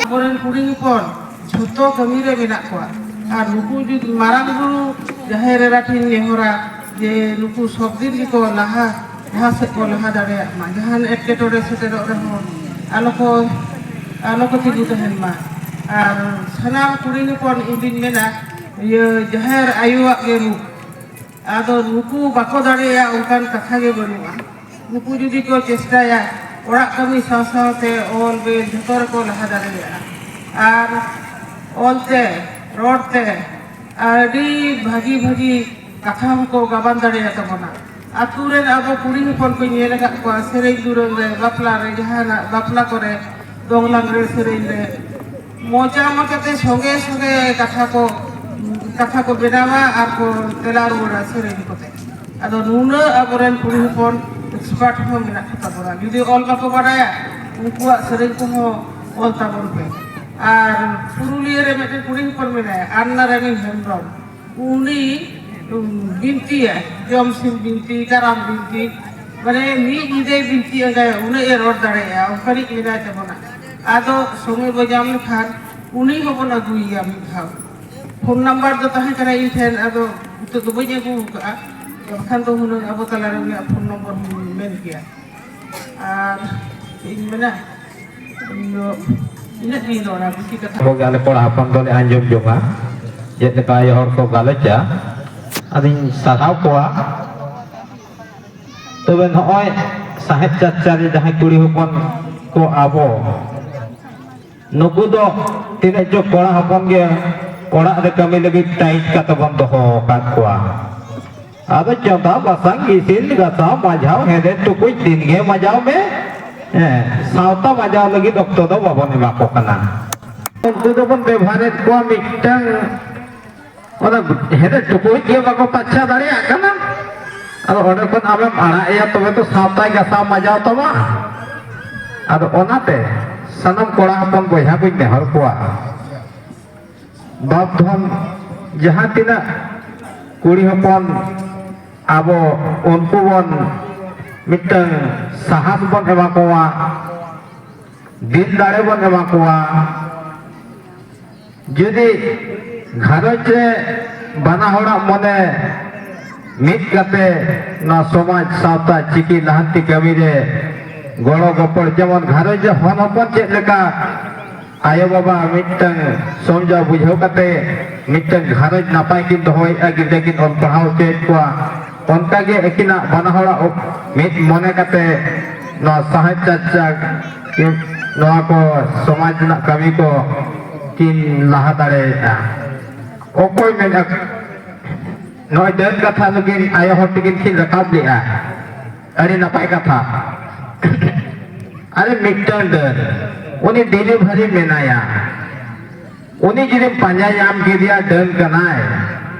ᱟᱵᱚᱨᱮᱱ ᱠᱩᱲᱤ ᱦᱚᱯᱚᱱ ᱡᱷᱚᱛᱚ ᱠᱟᱹᱢᱤ ᱨᱮ ᱢᱮᱱᱟᱜ ᱠᱚᱣᱟ᱾ ᱟᱨ ᱱᱩᱠᱩ ᱡᱩᱫᱤ ᱢᱟᱨᱟᱝ ᱵᱩᱨᱩ ᱡᱟᱦᱮᱨ ᱮᱨᱟ ᱴᱷᱮᱱ ᱱᱮᱦᱚᱨᱟ ᱡᱮ ᱱᱩᱠᱩ ᱥᱚᱵ ᱫᱤᱱ ᱜᱮᱠᱚ ᱞᱟᱦᱟ, ᱡᱟᱦᱟᱸ ᱥᱮᱫ ᱠᱚ ᱞᱟᱦᱟ ᱫᱟᱲᱮᱭᱟᱜ ᱢᱟ, ᱡᱟᱦᱟᱱ ᱮᱴᱠᱮᱴᱚᱬᱮ ᱥᱮᱴᱮᱨᱚᱜ ᱨᱮᱦᱚᱸ ᱟᱞᱚ ᱠᱚ, ᱟᱞᱚ ᱠᱚ ᱛᱤᱸᱜᱩ ᱛᱟᱦᱮᱱ ᱢᱟ᱾ ᱟᱨ ᱥᱟᱱᱟᱢ ᱠᱩᱲᱤ ᱦᱚᱯᱚᱱ ᱤᱧ ᱫᱩᱧ ᱢᱮᱱᱟ, ᱤᱭᱟᱹ ᱡᱟᱦᱮᱨ ᱟᱭᱳᱣᱟᱜ ᱜᱮ ᱨᱩᱯ᱾ ᱟᱫᱚ ᱱᱩᱠᱩ ᱵᱟᱠᱚ ᱫᱟᱲᱮᱭᱟᱜᱼᱟ ᱚᱱᱠᱟᱱ ᱠᱟᱛᱷᱟ ᱜᱮ ᱵᱟᱹᱱᱩᱜᱼᱟ᱾ ᱱᱩᱠᱩ ᱡᱩᱫᱤ ᱠᱚ ᱪᱮᱥᱴᱟᱭᱟ, ᱚᱲᱟᱜ ᱠᱟᱹᱢᱤ ᱥᱟᱶ ᱥᱟᱶᱛᱮ ᱚᱞ ᱵᱮᱞ ᱡᱷᱚᱛᱚ ᱨᱮᱠᱚ ᱞᱟᱦᱟ ᱫᱟᱲᱮᱭᱟᱜᱼᱟ᱾ ᱟᱨ ᱚᱞᱛᱮ, ᱨᱚᱲᱛᱮ ᱟᱹᱰᱤ ᱵᱷᱟᱹᱜᱤ ᱵᱷᱟᱹᱜᱤ ᱠᱟᱛᱷᱟ ᱦᱚᱸᱠᱚ ᱜᱟᱵᱟᱱ ᱫᱟᱲᱮᱭᱟᱜ ᱛᱟᱵᱚᱱᱟ᱾ ᱟᱹᱛᱩ ᱨᱮᱱ ᱟᱵᱚ ᱠᱩᱲᱤ ᱦᱚᱯᱚᱱ ᱠᱚ ᱧᱮᱞ ᱟᱠᱟᱫ ᱠᱚᱣᱟ, ᱥᱮᱨᱮᱧ ᱫᱩᱨᱟᱹᱝ ᱨᱮ, ᱵᱟᱯᱞᱟ ᱨᱮ, ᱡᱟᱦᱟᱱᱟᱜ ᱵᱟᱯᱞᱟ ᱠᱚᱨᱮ, ᱫᱚᱝ ᱞᱟᱜᱽᱲᱮ ᱥᱮᱨᱮᱧ ᱨᱮ ᱢᱚᱪᱟ ᱢᱚᱪᱟᱛᱮ ᱥᱚᱸᱜᱮ ᱥᱚᱸᱜᱮ ᱠᱟᱛᱷᱟ ᱠᱚ, ᱠᱟᱛᱷᱟ ᱠᱚ ᱵᱮᱱᱟᱣᱟ ᱟᱨ ᱠᱚ ᱛᱮᱞᱟ ᱨᱩᱣᱟᱹᱲᱟ ᱥᱮᱨᱮᱧ ᱠᱚᱛᱮ᱾ ᱟᱫᱚ ᱱᱩᱱᱟᱹᱜ ᱟᱵᱚᱨᱮᱱ ᱠᱩᱲᱤ ᱦᱚᱯᱚᱱ ᱮᱠᱥᱯᱟᱨᱴ ᱦᱚᱸ ᱢᱮᱱᱟᱜ ᱠᱚ ᱛᱟᱵᱚᱱᱟ᱾ ᱡᱩᱫᱤ ᱚᱞ ᱵᱟᱠᱚ ᱵᱟᱲᱟᱭᱟ, ᱩᱱᱠᱩᱣᱟᱜ ᱥᱮᱨᱮᱧ ᱠᱚᱦᱚᱸ ᱚᱞ ᱛᱟᱵᱚᱱ ᱯᱮ᱾ ᱟᱨ ᱯᱩᱨᱩᱞᱤᱭᱟᱹ ᱨᱮ ᱢᱤᱫᱴᱮᱱ ᱠᱩᱲᱤ ᱦᱚᱯᱚᱱ ᱢᱮᱱᱟᱭᱟ, ᱟᱨᱱᱟ ᱨᱟᱱᱤ ᱦᱮᱢᱵᱨᱚᱢ᱾ ᱩᱱᱤ, ᱩᱢ, ᱵᱤᱱᱛᱤᱭᱟᱭ, ᱡᱚᱢ ᱥᱤᱢ ᱵᱤᱱᱛᱤ, ᱠᱟᱨᱟᱢ ᱵᱤᱱᱛᱤ, ᱢᱟᱱᱮ ᱢᱤᱫ ᱧᱤᱫᱟᱹᱭ ᱵᱤᱱᱛᱤ ᱟᱸᱜᱟᱭᱟ, ᱩᱱᱟᱹᱜ ᱮ ᱨᱚᱲ ᱫᱟᱲᱮᱭᱟᱜᱼᱟ, ᱚᱱᱠᱟᱱᱤᱡ ᱢᱮᱱᱟᱭ ᱛᱟᱵᱚᱱᱟ᱾ ᱟᱫᱚ ᱥᱚᱢᱚᱭ ᱵᱚ ᱧᱟᱢ ᱞᱮᱠᱷᱟᱱ ᱩᱱᱤ ᱦᱚᱸᱵᱚᱱ ᱟᱹᱜᱩᱭᱮᱭᱟ ᱢᱤᱫ ᱫᱷᱟᱣ᱾ ᱯᱷᱳᱱ ᱱᱟᱢᱵᱟᱨ ᱫᱚ ᱛᱟᱦᱮᱸ ᱠᱟᱱᱟ ᱤᱧ ᱴᱷᱮᱱ, ᱟᱫᱚ ᱱᱤᱛᱚᱜ ᱫᱚ ᱵᱟᱹᱧ ᱟᱹᱜᱩ ᱟᱠᱟᱫᱼᱟ᱾ ᱵᱟᱠᱷᱟᱱ ᱫᱚ ᱦᱩᱱᱟᱹᱝ ᱟᱵᱚ ᱛᱟᱞᱟᱨᱮ ᱩᱱᱤᱭᱟᱜ ᱯᱷᱳᱱ ᱱᱚᱢᱵᱚᱨ ᱦᱚᱸ ᱢᱮᱱ ᱠᱮᱭᱟ᱾ ᱟᱨ ᱪᱮᱫ ᱤᱧ ᱢᱮᱱᱟ, ᱤᱧ ᱫᱚ ᱤᱱᱟᱹᱜ ᱜᱤᱧ ᱨᱚᱲᱟ, ᱵᱮᱥᱤ ᱠᱟᱛᱷᱟ ᱟᱵᱚ ᱜᱮ ᱟᱞᱮ ᱠᱚᱲᱟ ᱦᱚᱯᱚᱱ ᱫᱚᱞᱮ ᱟᱸᱡᱚᱢ ᱡᱚᱝᱟ, ᱪᱮᱫ ᱞᱮᱠᱟ ᱟᱭᱳ ᱦᱚᱲ ᱠᱚ ᱜᱟᱞᱚᱪᱟ᱾ ᱟᱫᱚᱧ ᱥᱟᱨᱦᱟᱣ ᱠᱚᱣᱟ᱾ ᱛᱚᱵᱮ ᱱᱚᱜᱼᱚᱭ ᱥᱟᱦᱮᱵ ᱪᱟᱨᱪᱟ ᱨᱮ ᱡᱟᱦᱟᱸᱭ ᱠᱩᱲᱤ ᱦᱚᱯᱚᱱ ᱠᱚ ᱟᱵᱚ, ᱱᱩᱠᱩ ᱫᱚ ᱛᱤᱱᱟᱹᱜ ᱪᱚ ᱠᱚᱲᱟ ᱦᱚᱯᱚᱱ ᱜᱮ ᱚᱲᱟᱜ ᱨᱮ ᱠᱟᱹᱢᱤ ᱞᱟᱹᱜᱤᱫ ᱴᱟᱭᱤᱴ ᱠᱟᱛᱮ ᱵᱚᱱ ᱫᱚᱦᱚ ᱟᱠᱟᱫ ᱠᱚᱣᱟ᱾ ᱟᱫᱚ ᱪᱚᱸᱫᱟ ᱵᱟᱥᱟᱝ, ᱤᱥᱤᱱ ᱜᱟᱥᱟᱣ, ᱢᱟᱡᱷᱟᱣ, ᱦᱮᱸᱫᱮ ᱴᱩᱠᱩᱡ ᱫᱤᱱ ᱜᱮ ᱢᱟᱡᱟᱣ ᱢᱮ᱾ ᱦᱮᱸ, ᱥᱟᱶᱛᱟ ᱵᱟᱡᱟᱣ ᱞᱟᱹᱜᱤᱫ ᱚᱠᱛᱚ ᱫᱚ ᱵᱟᱵᱚᱱ ᱮᱢᱟ ᱠᱚ ᱠᱟᱱᱟ᱾ ᱩᱱᱠᱩ ᱫᱚᱵᱚᱱ ᱵᱮᱵᱷᱟᱨᱮᱫ ᱠᱚᱣᱟ ᱢᱤᱫᱴᱟᱝ, ᱚᱱᱟ ᱦᱮᱸᱫᱮ ᱴᱩᱠᱩᱡ ᱜᱮ ᱵᱟᱠᱚ ᱯᱟᱪᱷᱟ ᱫᱟᱲᱮᱭᱟᱜ ᱠᱟᱱᱟ᱾ ᱟᱫᱚ ᱚᱸᱰᱮ ᱠᱷᱚᱱ ᱟᱢᱮᱢ ᱟᱲᱟᱜ ᱮᱭᱟ, ᱛᱚᱵᱮ ᱛᱚ ᱥᱟᱶᱛᱟᱭ ᱜᱟᱥᱟᱣ ᱢᱟᱡᱟᱣ ᱛᱟᱢᱟ᱾ ᱟᱫᱚ ᱚᱱᱟᱛᱮ ᱥᱟᱱᱟᱢ ᱠᱚᱲᱟ ᱦᱚᱯᱚᱱ ᱵᱚᱭᱦᱟ ᱠᱚᱧ ᱱᱮᱦᱚᱨ ᱠᱚᱣᱟ, ᱵᱟᱯ ᱫᱷᱚᱱ ᱡᱟᱦᱟᱸ ᱛᱤᱱᱟᱹᱜ ᱠᱩᱲᱤ ᱦᱚᱯᱚᱱ ᱟᱵᱚ ᱩᱱᱠᱩ ᱵᱚᱱ ᱢᱤᱫᱴᱟᱝ ᱥᱟᱦᱟᱥ ᱵᱚᱱ ᱮᱢᱟ ᱠᱚᱣᱟ, ᱫᱤᱞ ᱫᱟᱲᱮ ᱵᱚᱱ ᱮᱢᱟ ᱠᱚᱣᱟ᱾ ᱡᱩᱫᱤ ᱜᱷᱟᱨᱚᱸᱡᱽ ᱨᱮ ᱵᱟᱱᱟ ᱦᱚᱲᱟᱜ ᱢᱚᱱᱮ ᱢᱤᱫ ᱠᱟᱛᱮ ᱱᱚᱣᱟ ᱥᱚᱢᱟᱡᱽ ᱥᱟᱶᱛᱟ ᱪᱤᱠᱤ ᱞᱟᱦᱟᱱᱛᱤ ᱠᱟᱹᱢᱤ ᱨᱮ ᱜᱚᱲᱚ ᱜᱚᱯᱚᱲ, ᱡᱮᱢᱚᱱ ᱜᱷᱟᱨᱚᱸᱡᱽ ᱨᱮ ᱦᱚᱱ ᱦᱚᱯᱚᱱ ᱪᱮᱫ ᱞᱮᱠᱟ ᱟᱭᱳ ᱵᱟᱵᱟ ᱢᱤᱫᱴᱟᱝ ᱥᱚᱢᱡᱟ ᱵᱩᱡᱷᱟᱹᱣ ᱠᱟᱛᱮ ᱢᱤᱫᱴᱟᱝ ᱜᱷᱟᱨᱚᱸᱡᱽ ᱱᱟᱯᱟᱭ ᱠᱤᱱ ᱫᱚᱦᱚᱭᱮᱫᱼᱟ, ᱜᱤᱫᱽᱨᱟᱹ ᱠᱤᱱ ᱚᱞ ᱯᱟᱲᱦᱟᱣ ᱦᱚᱪᱚᱭᱮᱫ ᱠᱚᱣᱟ, ᱚᱱᱠᱟᱜᱮ ᱟᱹᱠᱤᱱᱟᱜ ᱵᱟᱱᱟ ᱦᱚᱲᱟᱜ ᱢᱤᱫ ᱢᱚᱱᱮ ᱠᱟᱛᱮ ᱱᱚᱣᱟ ᱥᱟᱦᱮᱵ ᱪᱟᱨᱪᱟ ᱱᱚᱣᱟ ᱠᱚ ᱥᱚᱢᱟᱡᱽ ᱨᱮᱱᱟᱜ ᱠᱟᱹᱢᱤ ᱠᱚ ᱠᱤᱱ ᱞᱟᱦᱟ ᱫᱟᱲᱮᱭᱟᱜᱼᱟ᱾ ᱚᱠᱚᱭ ᱢᱮᱱᱟ ᱱᱚᱜᱼᱚᱭ ᱰᱟᱹᱱ ᱠᱟᱛᱷᱟ ᱱᱩᱠᱤᱱ ᱟᱭᱳ ᱦᱚᱲ ᱛᱟᱹᱠᱤᱱ ᱠᱤᱱ ᱨᱟᱠᱟᱵ ᱞᱮᱜᱼᱟ, ᱟᱹᱰᱤ ᱱᱟᱯᱟᱭ ᱠᱟᱛᱷᱟ᱾ ᱟᱨᱮ ᱢᱤᱫᱴᱟᱝ ᱰᱟᱹᱱ, ᱩᱱᱤ ᱰᱮᱞᱤᱵᱷᱟᱨᱤ ᱢᱮᱱᱟᱭᱟ, ᱩᱱᱤ ᱡᱩᱫᱤᱢ ᱯᱟᱸᱡᱟ ᱧᱟᱢ ᱠᱮᱫᱮᱭᱟ ᱰᱟᱹᱱ ᱠᱟᱱᱟᱭ,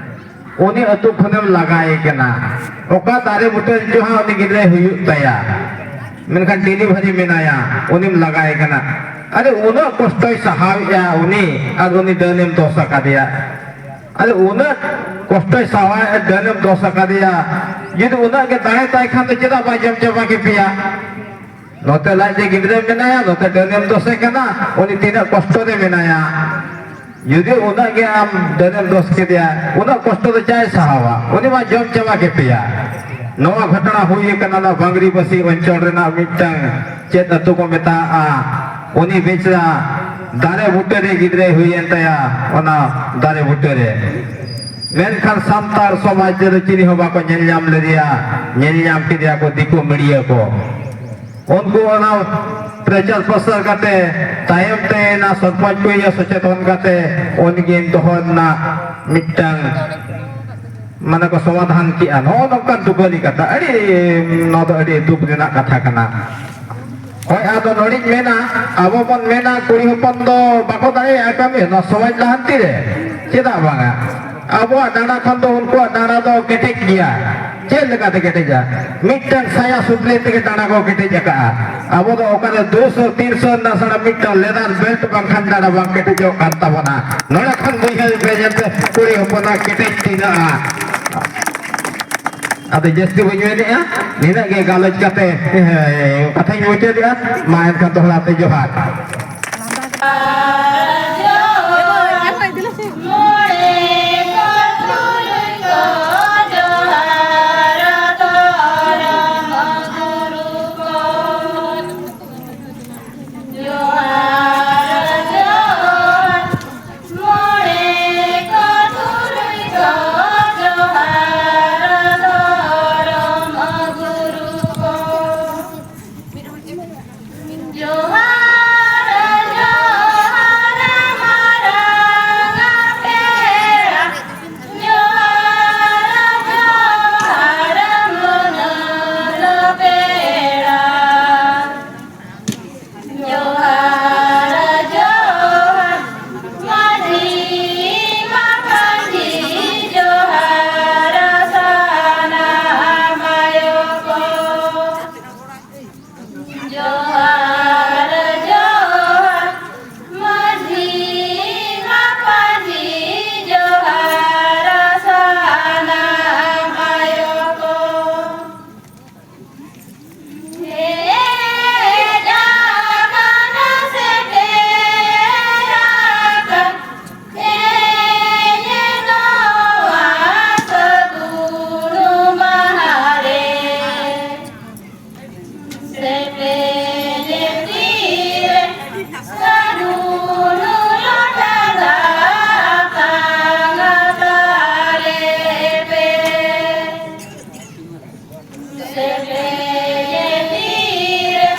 ᱩᱱᱤ ᱟᱹᱛᱩ ᱠᱷᱚᱱᱮᱢ ᱞᱟᱜᱟᱭᱮ ᱠᱟᱱᱟ, ᱚᱠᱟ ᱫᱟᱨᱮ ᱵᱩᱴᱟᱹ ᱨᱮᱪᱚ ᱦᱟᱸᱜ ᱩᱱᱤ ᱜᱤᱫᱽᱨᱟᱹᱭ ᱦᱩᱭᱩᱜ ᱛᱟᱭᱟ, ᱢᱮᱱᱠᱷᱟᱱ ᱰᱮᱞᱤᱵᱷᱟᱨᱤ ᱢᱮᱱᱟᱭᱟ, ᱩᱱᱤᱢ ᱞᱟᱜᱟᱭᱮ ᱠᱟᱱᱟ᱾ ᱟᱨᱮ ᱩᱱᱟᱹᱜ ᱠᱚᱥᱴᱚᱭ ᱥᱟᱦᱟᱣᱮᱫᱼᱟ ᱩᱱᱤ, ᱟᱨ ᱩᱱᱤ ᱰᱟᱹᱱᱮᱢ ᱫᱚᱥ ᱟᱠᱟᱫᱮᱭᱟ᱾ ᱟᱨᱮ ᱩᱱᱟᱹᱜ ᱠᱚᱥᱴᱚᱭ ᱥᱟᱦᱟᱣᱮᱫᱼᱟ, ᱰᱟᱹᱱᱮᱢ ᱫᱚᱥ ᱟᱠᱟᱫᱮᱭᱟ᱾ ᱡᱩᱫᱤ ᱩᱱᱟᱹᱜ ᱜᱮ ᱫᱟᱲᱮ ᱛᱟᱭ ᱠᱷᱟᱱ ᱫᱚ ᱪᱮᱫᱟᱜ ᱵᱟᱭ ᱡᱚᱢ ᱪᱟᱵᱟ ᱠᱮᱯᱮᱭᱟ? ᱱᱚᱛᱮ ᱞᱟᱡ ᱨᱮ ᱜᱤᱫᱽᱨᱟᱹ ᱢᱮᱱᱟᱭᱟ, ᱱᱚᱛᱮ ᱰᱟᱹᱱᱮᱢ ᱫᱚᱥᱮ ᱠᱟᱱᱟ, ᱩᱱᱤ ᱛᱤᱱᱟᱹᱜ ᱠᱚᱥᱴᱚ ᱨᱮ ᱢᱮᱱᱟᱭᱟ᱾ ᱡᱩᱫᱤ ᱩᱱᱟᱹᱜ ᱜᱮ ᱟᱢ ᱰᱟᱹᱱᱮᱢ ᱫᱳᱥ ᱠᱮᱫᱮᱭᱟ, ᱩᱱᱟᱹᱜ ᱠᱚᱥᱴᱚ ᱫᱚ ᱪᱟᱭ ᱥᱟᱦᱟᱣᱟ? ᱩᱱᱤ ᱢᱟ ᱡᱚᱢ ᱪᱟᱵᱟ ᱠᱮᱫ ᱯᱮᱭᱟ᱾ ᱱᱚᱣᱟ ᱜᱷᱚᱴᱚᱱᱟ ᱦᱩᱭ ᱟᱠᱟᱱᱟ ᱱᱚᱣᱟ ᱵᱟᱝᱨᱤ ᱵᱟᱹᱥᱤ ᱚᱧᱪᱚᱞ ᱨᱮᱱᱟᱜ ᱢᱤᱫᱴᱟᱝ, ᱪᱮᱫ ᱟᱹᱛᱩ ᱠᱚ ᱢᱮᱛᱟᱜᱼᱟ, ᱩᱱᱤ ᱵᱮᱪᱨᱟ ᱫᱟᱨᱮ ᱵᱩᱴᱟᱹ ᱨᱮ ᱜᱤᱫᱽᱨᱟᱹᱭ ᱦᱩᱭᱮᱱ ᱛᱟᱭᱟ, ᱚᱱᱟ ᱫᱟᱨᱮ ᱵᱩᱴᱟᱹ ᱨᱮ᱾ ᱢᱮᱱᱠᱷᱟᱱ ᱥᱟᱱᱛᱟᱲ ᱥᱚᱢᱟᱡᱽ ᱨᱮᱫᱚ ᱪᱤᱞᱤ ᱦᱚᱸ ᱵᱟᱠᱚ ᱧᱮᱞ ᱧᱟᱢ ᱞᱮᱫᱮᱭᱟ, ᱧᱮᱞ ᱧᱟᱢ ᱠᱮᱫᱮᱭᱟ ᱠᱚ ᱫᱤᱠᱩ ᱢᱤᱰᱤᱭᱟ ᱠᱚ᱾ ᱩᱱᱠᱩ ᱚᱱᱟ ᱯᱨᱚᱪᱟᱨ ᱯᱨᱚᱥᱟᱨ ᱠᱟᱛᱮ, ᱛᱟᱭᱚᱢ ᱛᱮ ᱚᱱᱟ ᱥᱚᱨᱯᱚᱧᱪ ᱠᱚ ᱤᱭᱟᱹ ᱥᱚᱪᱮᱛᱚᱱ ᱠᱟᱛᱮ ᱩᱱᱠᱤᱱ ᱫᱚᱦᱚ ᱨᱮᱱᱟᱜ ᱢᱤᱫᱴᱟᱝ, ᱢᱟᱱᱮ, ᱠᱚ ᱥᱚᱢᱟᱫᱷᱟᱱ ᱠᱮᱜᱼᱟ᱾ ᱱᱚᱜᱼᱚ ᱱᱚᱝᱠᱟᱱ ᱫᱩᱠᱟᱹᱞᱤ ᱠᱟᱛᱷᱟ, ᱟᱹᱰᱤ, ᱱᱚᱣᱟ ᱫᱚ ᱟᱹᱰᱤ ᱫᱩᱠ ᱨᱮᱱᱟᱜ ᱠᱟᱛᱷᱟ ᱠᱟᱱᱟ᱾ ᱦᱳᱭ, ᱟᱫᱚ ᱱᱚᱰᱮᱧ ᱢᱮᱱᱟ, ᱟᱵᱚ ᱵᱚᱱ ᱢᱮᱱᱟ ᱠᱩᱲᱤ ᱦᱚᱯᱚᱱ ᱫᱚ ᱵᱟᱠᱚ ᱫᱟᱲᱮᱭᱟᱜᱼᱟ ᱠᱟᱹᱢᱤ ᱱᱚᱣᱟ ᱥᱚᱢᱟᱡᱽ ᱞᱟᱦᱟᱱᱛᱤ ᱨᱮ, ᱪᱮᱫᱟᱜ ᱵᱟᱝᱟ? ᱟᱵᱚᱣᱟᱜ ᱰᱟᱸᱰᱟ ᱠᱷᱚᱱ ᱫᱚ ᱩᱱᱠᱩᱣᱟᱜ ᱰᱟᱸᱰᱟ ᱫᱚ ᱠᱮᱴᱮᱡ ᱜᱮᱭᱟ᱾ ᱪᱮᱫ ᱞᱮᱠᱟᱛᱮ ᱠᱮᱴᱮᱡᱟ? ᱢᱤᱫᱴᱟᱝ ᱥᱟᱭᱟ ᱥᱩᱛᱞᱤ ᱛᱮᱜᱮ ᱰᱟᱸᱰᱟ ᱠᱚ ᱠᱮᱴᱮᱡ ᱟᱠᱟᱜᱼᱟ᱾ ᱟᱵᱚ ᱫᱚ ᱚᱠᱟᱨᱮ ᱫᱩᱥᱚ ᱛᱤᱱᱥᱚ ᱨᱮᱱᱟᱜ ᱥᱟᱲᱟ ᱢᱤᱫᱴᱟᱝ ᱞᱮᱫᱟᱨ ᱵᱮᱞᱴ ᱵᱟᱝᱠᱷᱟᱱ ᱰᱟᱸᱰᱟ ᱵᱟᱝ ᱠᱮᱴᱮᱡᱚᱜ ᱠᱟᱱ ᱛᱟᱵᱚᱱᱟ᱾ ᱱᱚᱰᱮ ᱠᱷᱚᱱ ᱵᱩᱡᱷᱟᱹᱣ ᱯᱮ ᱧᱮᱞ ᱯᱮ, ᱠᱩᱲᱤ ᱦᱚᱯᱚᱱᱟᱜ ᱠᱮᱴᱮᱡ ᱛᱤᱱᱟᱹᱜᱼᱟ᱾ ᱟᱫᱚ ᱡᱟᱹᱥᱛᱤ ᱵᱟᱹᱧ ᱢᱮᱱᱮᱫᱼᱟ, ᱱᱤᱱᱟᱹᱜ ᱜᱮ ᱜᱟᱞᱚᱪ ᱠᱟᱛᱮ, ᱮ, ᱠᱟᱛᱷᱟᱧ ᱢᱩᱪᱟᱹᱫᱮᱜᱼᱟ᱾ ᱢᱟ ᱮᱱᱠᱷᱟᱱ ᱫᱚᱦᱲᱟ ᱛᱮ ᱡᱚᱦᱟᱨ᱾ ᱥᱮᱯᱮᱧᱮ ᱛᱤᱨᱮ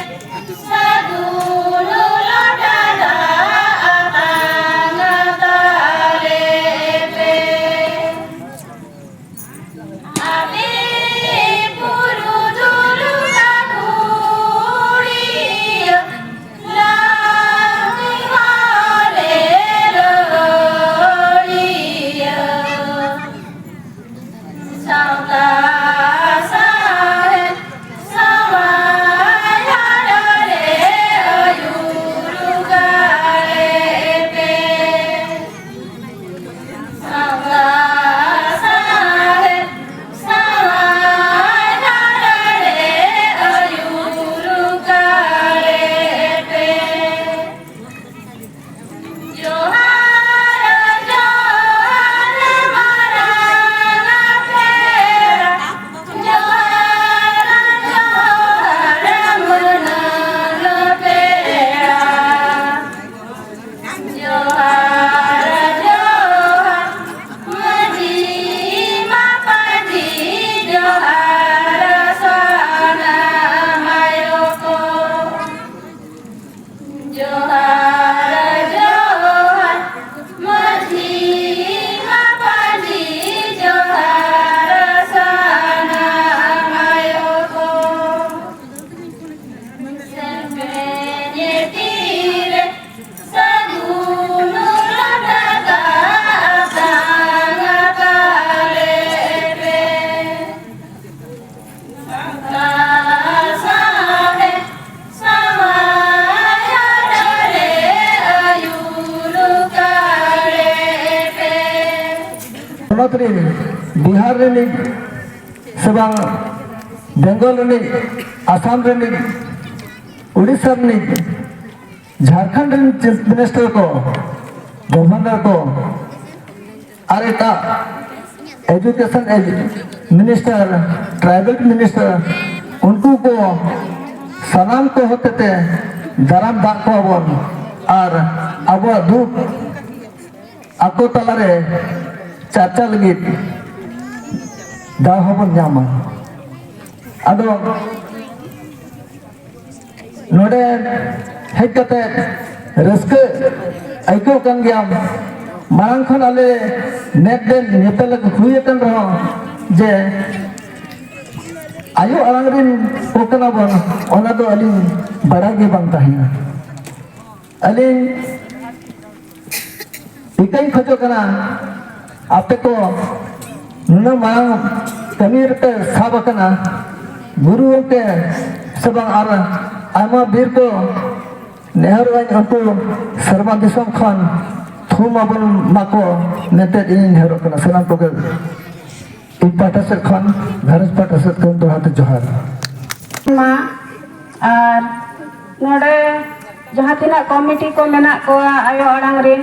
ᱥᱟᱹᱜᱩᱱ ᱞᱚᱴᱟ ᱫᱟᱜ ᱟᱛᱟᱝ ᱛᱟᱞᱮ ᱯᱮ᱾ ᱟᱯᱮ ᱯᱩᱨᱩᱫᱷᱩᱞ ᱜᱟᱹᱠᱷᱩᱲᱤᱭᱟᱹ ᱞᱟᱝ ᱦᱚᱨᱮ ᱨᱚᱲᱤᱭᱟᱹ᱾ ᱥᱟᱶᱛᱟ ᱥᱟᱶᱦᱮᱫ ᱥᱟᱶᱟᱭ ᱦᱟᱰᱟᱨᱮ ᱟᱹᱭᱩᱨ ᱜᱟᱲᱮ ᱯᱮ᱾ ᱥᱟᱶᱛᱟ ᱥᱟᱶᱦᱮᱫ ᱥᱟᱶᱟᱭ ᱦᱟᱰᱟᱨᱮ ᱟᱹᱭᱩᱨ ᱜᱟᱲᱮ ᱯᱮ᱾ ᱡᱚᱦᱟᱨ, ᱡᱚᱦᱟᱨ ᱢᱟᱨᱟᱝ ᱯᱮᱲᱟ, ᱡᱚᱦᱟᱨ, ᱡᱚᱦᱟᱨ ᱢᱟᱨᱟᱝ ᱯᱮᱲᱟ᱾ ᱡᱚᱦᱟᱨ, ᱡᱚᱦᱟᱨ ᱢᱟᱹᱡᱷᱤ ᱢᱟᱯᱟᱡᱷᱤ, ᱡᱚᱦᱟᱨ ᱥᱟᱱᱟᱢ ᱟᱭᱳ ᱠᱚ᱾ ᱡᱚᱦᱟᱨ, ᱡᱚᱦᱟᱨ, ᱢᱟᱹᱡᱷᱤ ᱢᱟᱯᱟᱡᱷᱤ, ᱡᱚᱦᱟᱨ ᱥᱟᱱᱟᱢ ᱟᱭᱳ ᱠᱚ᱾ ᱥᱮᱯᱮᱧᱮ ᱛᱤᱨᱮ ᱥᱟᱹᱜᱩᱱ ᱞᱚᱴᱟ ᱫᱟᱜ ᱟᱛᱟᱝ ᱛᱟᱞᱮ ᱯᱮ᱾ ᱥᱟᱶᱛᱟ ᱥᱟᱶᱦᱮᱫ ᱥᱟᱶᱟᱭ ᱦᱟᱰᱟᱨᱮ ᱟᱹᱭᱩᱨ ᱠᱟᱲᱮ ᱯᱮ᱾ ᱯᱚᱱᱚᱛ ᱨᱤᱱ, ᱵᱤᱦᱟᱨ ᱨᱤᱱᱤᱡ ᱥᱮ ᱵᱟᱝ ᱵᱮᱝᱜᱚᱞ ᱨᱤᱱᱤᱡ, ᱟᱥᱟᱢ ᱨᱤᱱᱤᱡ, ᱩᱲᱤᱥᱥᱟ ᱨᱤᱱᱤᱡ, ᱡᱷᱟᱲᱠᱷᱚᱸᱰ ᱨᱤᱱ ᱪᱤᱯ ᱢᱤᱱᱤᱥᱴᱟᱨ ᱠᱚ, ᱜᱚᱵᱷᱚᱨᱱᱚᱨ ᱠᱚ, ᱟᱨ ᱮᱴᱟᱜ ᱮᱡᱩᱠᱮᱥᱚᱱ ᱮᱡ-, ᱢᱤᱱᱤᱥᱴᱟᱨ, ᱴᱨᱟᱭᱵᱮᱞ ᱢᱤᱱᱤᱥᱴᱟᱨ, ᱩᱱᱠᱩ ᱠᱚ ᱥᱟᱱᱟᱢ ᱠᱚ ᱦᱚᱛᱮᱛᱮ ᱫᱟᱨᱟᱢ ᱫᱟᱜ ᱠᱚᱣᱟ ᱵᱚᱱ ᱟᱨ ᱟᱵᱚᱣᱟᱜ ᱫᱩᱠ ᱟᱠᱚ ᱛᱟᱞᱟᱨᱮ ᱪᱟᱨᱪᱟ ᱞᱟᱹᱜᱤᱫ ᱫᱟᱣ ᱦᱚᱸᱵᱚᱱ ᱧᱟᱢᱟ᱾ ᱟᱫᱚ ᱱᱚᱰᱮ ᱦᱮᱡ ᱠᱟᱛᱮ ᱨᱟᱹᱥᱠᱟᱹ ᱟᱹᱭᱠᱟᱹᱣ ᱠᱟᱱ ᱜᱮᱭᱟ᱾ ᱢᱟᱲᱟᱝ ᱠᱷᱚᱱ ᱟᱞᱮ ᱢᱮᱫ ᱢᱮᱫ ᱧᱮᱯᱮᱞ ᱦᱩᱭ ᱟᱠᱟᱱ ᱨᱮᱦᱚᱸ ᱡᱮ ᱟᱭᱳ ᱟᱲᱟᱝ ᱨᱮᱱ ᱠᱚ ᱠᱟᱱᱟ ᱵᱚᱱ, ᱚᱱᱟ ᱫᱚ ᱟᱹᱞᱤᱧ ᱵᱟᱲᱟᱭ ᱜᱮ ᱵᱟᱝ ᱛᱟᱦᱮᱸ ᱠᱟᱱᱟ᱾ ᱟᱹᱞᱤᱧ ᱤᱠᱟᱹᱧ ᱠᱷᱚᱡᱚᱜ ᱠᱟᱱᱟ, ᱟᱯᱮ ᱠᱚ ᱱᱩᱱᱟᱹᱜ ᱢᱟᱨᱟᱝ ᱠᱟᱹᱢᱤ ᱨᱮᱯᱮ ᱥᱟᱵ ᱟᱠᱟᱱᱟ, ᱜᱩᱨᱩ ᱜᱚᱢᱠᱮ ᱥᱮ ᱵᱟᱝ ᱟᱨ ᱟᱭᱢᱟ ᱵᱤᱨ ᱠᱚ ᱱᱮᱦᱚᱨᱚᱜ ᱟᱹᱧ, ᱩᱱᱠᱩ ᱥᱮᱨᱢᱟ ᱫᱤᱥᱚᱢ ᱠᱷᱚᱱ ᱛᱷᱩᱢ ᱟᱵᱚᱱ ᱢᱟᱠᱚ ᱢᱮᱱᱛᱮ ᱤᱧ ᱱᱮᱦᱚᱨᱚᱜ ᱠᱟᱱᱟ᱾ ᱥᱟᱱᱟᱢ ᱠᱚᱜᱮ ᱤᱧ ᱯᱟᱦᱴᱟ ᱥᱮᱫ ᱠᱷᱚᱱ, ᱜᱷᱟᱨᱚᱸᱡᱽ ᱯᱟᱦᱴᱟ ᱥᱮᱫ ᱠᱷᱚᱱ ᱫᱚᱦᱲᱟ ᱛᱮ ᱡᱚᱦᱟᱨ᱾ ᱢᱟ ᱟᱨ ᱱᱚᱰᱮ ᱡᱟᱦᱟᱸ ᱛᱤᱱᱟᱹᱜ ᱠᱚᱢᱤᱴᱤ ᱠᱚ ᱢᱮᱱᱟᱜ ᱠᱚᱣᱟ ᱟᱭᱳ ᱟᱲᱟᱝ ᱨᱮᱱ,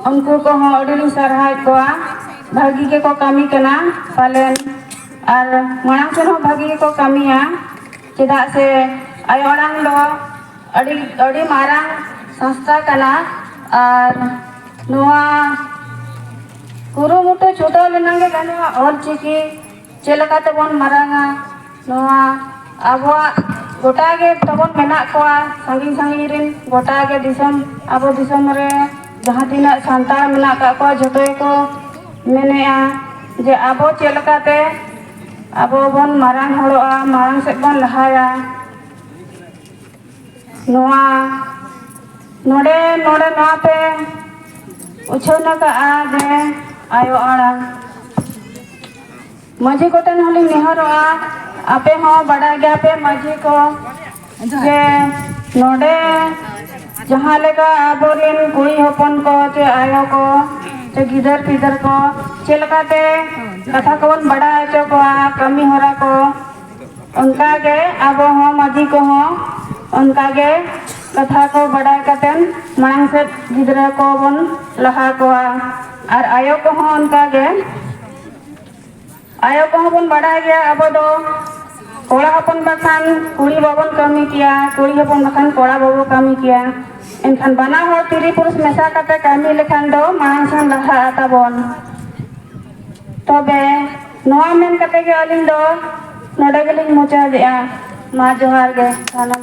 ᱩᱱᱠᱩ ᱠᱚᱦᱚᱸ ᱟᱹᱰᱤ ᱞᱤᱧ ᱥᱟᱨᱦᱟᱣᱮᱫ ᱠᱚᱣᱟ᱾ ᱵᱷᱟᱹᱜᱤ ᱜᱮᱠᱚ ᱠᱟᱹᱢᱤ ᱠᱟᱱᱟ ᱯᱟᱞᱮᱱ, ᱟᱨ ᱢᱟᱲᱟᱝ ᱥᱮᱱ ᱦᱚᱸ ᱵᱷᱟᱹᱜᱤ ᱜᱮᱠᱚ ᱠᱟᱹᱢᱤᱭᱟ᱾ ᱪᱮᱫᱟᱜ ᱥᱮ ᱟᱭᱳ ᱟᱲᱟᱝ ᱫᱚ ᱟᱹᱰᱤ, ᱟᱹᱰᱤ ᱢᱟᱨᱟᱝ ᱥᱚᱝᱥᱛᱷᱟ ᱠᱟᱱᱟ᱾ ᱟᱨ ᱱᱚᱣᱟ ᱠᱩᱨᱩᱢᱩᱴᱩ ᱪᱷᱩᱴᱟᱹᱣ ᱞᱮᱱᱟ ᱜᱮ ᱜᱟᱱᱚᱜᱼᱟ, ᱚᱞ ᱪᱤᱠᱤ ᱪᱮᱫ ᱞᱮᱠᱟ ᱛᱮᱵᱚᱱ ᱢᱟᱨᱟᱝᱟ᱾ ᱱᱚᱣᱟ ᱟᱵᱚᱣᱟᱜ ᱜᱚᱴᱟ ᱜᱮ ᱛᱟᱵᱚᱱ ᱢᱮᱱᱟᱜ ᱠᱚᱣᱟ, ᱥᱟᱺᱜᱤᱧ ᱥᱟᱺᱜᱤᱧ ᱨᱮᱱ, ᱜᱚᱴᱟ ᱜᱮ ᱫᱤᱥᱚᱢ, ᱟᱵᱚ ᱫᱤᱥᱚᱢ ᱨᱮ ᱡᱟᱦᱟᱸ ᱛᱤᱱᱟᱹᱜ ᱥᱟᱱᱛᱟᱲ ᱢᱮᱱᱟᱜ ᱟᱠᱟᱫ ᱠᱚᱣᱟ, ᱡᱷᱚᱛᱚ ᱜᱮᱠᱚ ᱢᱮᱱᱮᱜᱼᱟ ᱡᱮ ᱟᱵᱚ ᱪᱮᱫ ᱞᱮᱠᱟᱛᱮ ᱟᱵᱚ ᱵᱚᱱ ᱢᱟᱨᱟᱝ ᱦᱚᱲᱚᱜᱼᱟ, ᱢᱟᱲᱟᱝ ᱥᱮᱫ ᱵᱚᱱ ᱞᱟᱦᱟᱭᱟ᱾ ᱱᱚᱣᱟ ᱱᱚᱰᱮ, ᱱᱚᱰᱮ ᱱᱚᱣᱟ ᱯᱮ ᱩᱪᱷᱟᱹᱱ ᱟᱠᱟᱫᱼᱟ ᱡᱮ ᱟᱭᱳ ᱟᱲᱟᱝ᱾ ᱢᱟᱹᱡᱷᱤ ᱠᱚᱴᱷᱮᱱ ᱦᱚᱸᱞᱤᱧ ᱱᱮᱦᱚᱨᱚᱜᱼᱟ, ᱟᱯᱮ ᱦᱚᱸ ᱵᱟᱰᱟᱭ ᱜᱮᱭᱟ ᱯᱮ ᱢᱟᱹᱡᱷᱤ ᱠᱚ, ᱡᱮ ᱱᱚᱰᱮ ᱡᱟᱦᱟᱸ ᱞᱮᱠᱟ ᱟᱵᱚᱨᱮᱱ ᱠᱩᱲᱤ ᱦᱚᱯᱚᱱ ᱠᱚ ᱪᱮ ᱟᱭᱳ ᱠᱚ ᱪᱮ ᱜᱤᱫᱟᱹᱨ ᱯᱤᱫᱟᱹᱨ ᱠᱚ ᱪᱮᱫ ᱞᱮᱠᱟᱛᱮ ᱠᱟᱛᱷᱟ ᱠᱚᱵᱚᱱ ᱵᱟᱰᱟᱭ ᱦᱚᱪᱚ ᱠᱚᱣᱟ, ᱠᱟᱹᱢᱤ ᱦᱚᱨᱟ ᱠᱚ, ᱚᱱᱠᱟᱜᱮ ᱟᱵᱚ ᱦᱚᱸ ᱢᱟᱹᱡᱷᱤ ᱠᱚᱦᱚᱸ ᱚᱱᱠᱟᱜᱮ ᱠᱟᱛᱷᱟ ᱠᱚ ᱵᱟᱰᱟᱭ ᱠᱟᱛᱮᱱ ᱢᱟᱲᱟᱝ ᱥᱮᱫ ᱜᱤᱫᱽᱨᱟᱹ ᱠᱚᱵᱚᱱ ᱞᱟᱦᱟ ᱠᱚᱣᱟ᱾ ᱟᱨ ᱟᱭᱳ ᱠᱚᱦᱚᱸ ᱚᱱᱠᱟᱜᱮ, ᱟᱭᱳ ᱠᱚᱦᱚᱸ ᱵᱚᱱ ᱵᱟᱰᱟᱭ ᱜᱮᱭᱟ, ᱟᱵᱚ ᱫᱚ ᱠᱚᱲᱟ ᱦᱚᱯᱚᱱ ᱵᱟᱠᱷᱟᱱ ᱠᱩᱲᱤ ᱵᱟᱵᱚᱱ ᱠᱟᱹᱢᱤ ᱠᱮᱭᱟ, ᱠᱩᱲᱤ ᱦᱚᱯᱚᱱ ᱵᱟᱠᱷᱟᱱ ᱠᱚᱲᱟ ᱵᱟᱵᱚ ᱠᱟᱹᱢᱤ ᱠᱮᱭᱟ᱾ ᱮᱱᱠᱷᱟᱱ ᱵᱟᱱᱟ ᱦᱚᱲ ᱛᱤᱨᱤ ᱯᱩᱨᱩᱥ ᱢᱮᱥᱟ ᱠᱟᱛᱮ ᱠᱟᱹᱢᱤ ᱞᱮᱠᱷᱟᱱ ᱫᱚ ᱢᱟᱲᱟᱝ ᱥᱮᱱ ᱞᱟᱦᱟᱜᱼᱟ ᱛᱟᱵᱚᱱ᱾ ᱛᱚᱵᱮ ᱱᱚᱣᱟ ᱢᱮᱱ ᱠᱟᱛᱮ ᱜᱮ ᱟᱹᱞᱤᱧ ᱫᱚ ᱱᱚᱰᱮ ᱜᱮᱞᱤᱧ ᱢᱩᱪᱟᱹᱫᱮᱜᱼᱟ᱾ ᱢᱟ ᱡᱚᱦᱟᱨ ᱜᱮ ᱥᱟᱱᱟᱢ᱾